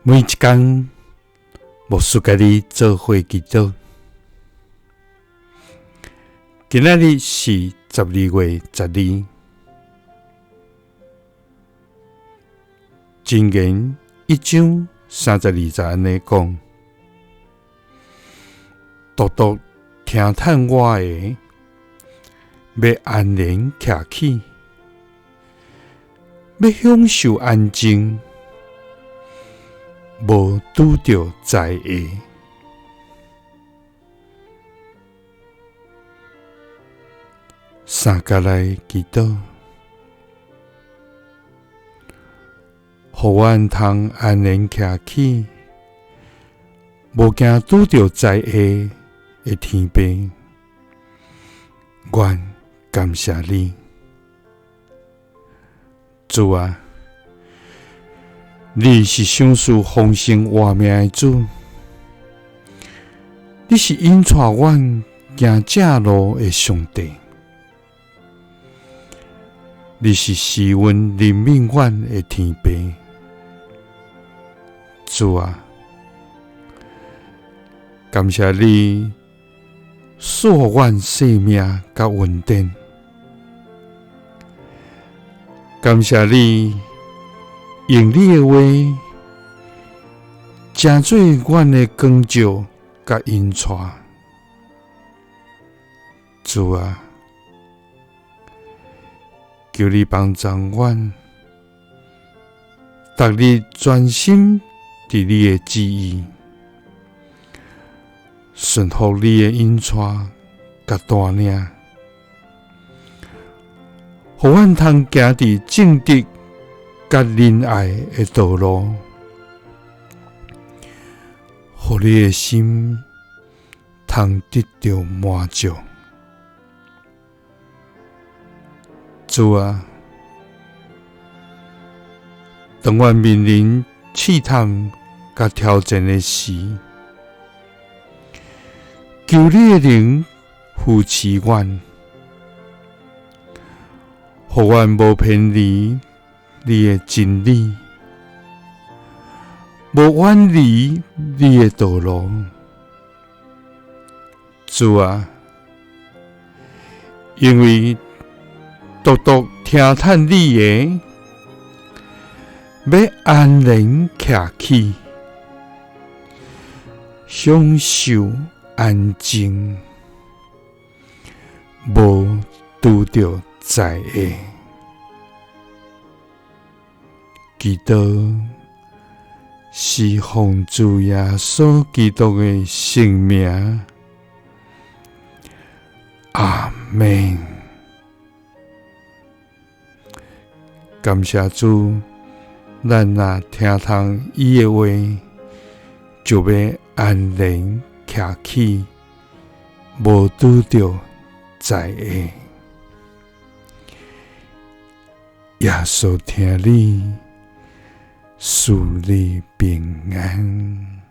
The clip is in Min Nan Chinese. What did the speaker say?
每一工，牧師佮你做伙祈禱。今仔日是12月12，箴言一章三十二節按呢講：獨獨聽趁我的，欲安然徛起，欲享受安靜，無拄著災禍。三佮來祈禱，予阮通安然徛起，無驚拄著災禍的天父，阮感謝你，主啊，你是賞賜豐盛活命的主，你是引帶阮行正路的上帝，你是施恩憐憫阮的天父，主啊，感謝你賜予阮生命佮恩典，感謝你用你的話成做阮的光照佮引帶，主啊，求你幫助阮，逐日專心佇你的旨意，順服你的引帶佮帶領，予阮通行佇正直佮仁愛的道路，予你的心通得著滿足。主啊，當阮面臨試探佮挑戰的時，求你的靈扶持阮，予阮無偏離你的真理，無遠離你的道路。主啊，因為獨獨聽趁你的，欲安然徛起，享受安靜，無拄著災禍。祈禱是奉主耶穌基督的聖名，阿們。感謝主，咱若聽從伊的話，就欲安然徛起，無拄著災禍。耶穌疼你，賜你平安。